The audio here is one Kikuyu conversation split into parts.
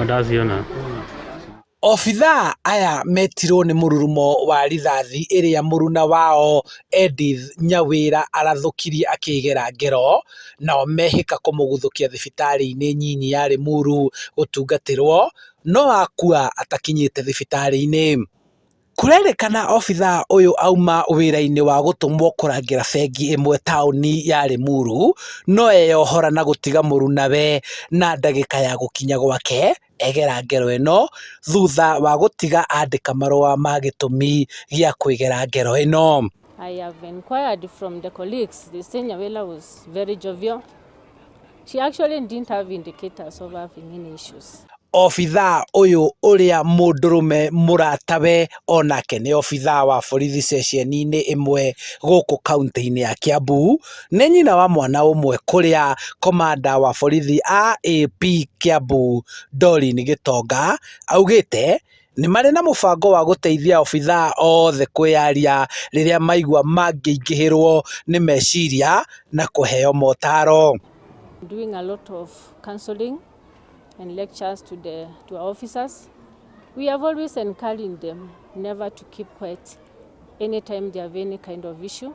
Ndaciona. Obithaa aya metirwo nĩ mũrurumo wa rithathi ĩrĩa mũruna wao Edith Nyawĩra arathũkirie akĩgera ngero, nao mehĩka kũmũguthũkia thibitarĩ-inĩ nyinyi ya Limuru gũtungatĩrwo, no akua atakinyĩte thibitarĩ-inĩ. Kũrerĩkana obithaa ũyũ auma wĩra-inĩ wa gũtũmwo kũrangĩra bengi ĩmwe taũni ya Limuru, no eyohora na gũtiga mũrunawe na ndagĩka ya gũkinya gwake egera ngero ĩno thutha wa gũtiga andĩka marũa ma gĩtũmi gĩa kwĩgera ngero ĩno. I have inquired from the colleagues. They say Nyawela was very jovial. She actually didn't have indicators of having any issues. Obithaa ũyũ ũrĩa mũndũrũme mũratawe onake nĩ obithaa wa borithi ceceni-inĩ ĩmwe gũkũ kaũntĩ-inĩ ya Kiambu, nĩ nyina wa mwana ũmwe kũrĩa komanda wa borithi AAP Kiambu Doreen Gĩtonga augĩte nĩ marĩ na mũbango wa gũteithia obithaa othe kwĩyaria rĩrĩa maigua mangĩingĩhĩrwo nĩ meciria na kũheo motaro. Doing a lot of counseling and lectures to our officers. We have always encouraged them never to keep quiet. Anytime they have any kind of issue,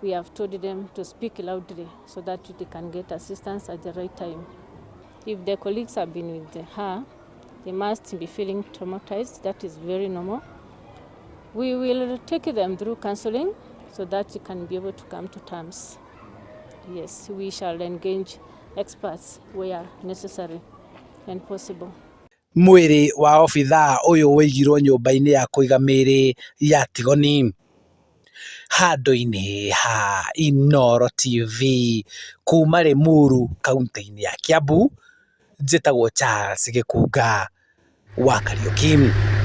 we have told them to speak loudly so that they can get assistance at the right time. If the colleagues have been with her, they must be feeling traumatized. That is very normal. We will take them through counseling so that they can be able to come to terms. Yes, we shall engage experts where necessary and possible. Mwĩrĩ wa obithaa ũyũ wũigirwo nyũmba-inĩ ya kũiga mĩĩrĩ ya Tigoni handũ-inĩ ha Inooro TV kuma Limuru kaũntĩ-inĩ ya Kiambu, njĩtagwo Charles Gĩkunga wa Kariũki.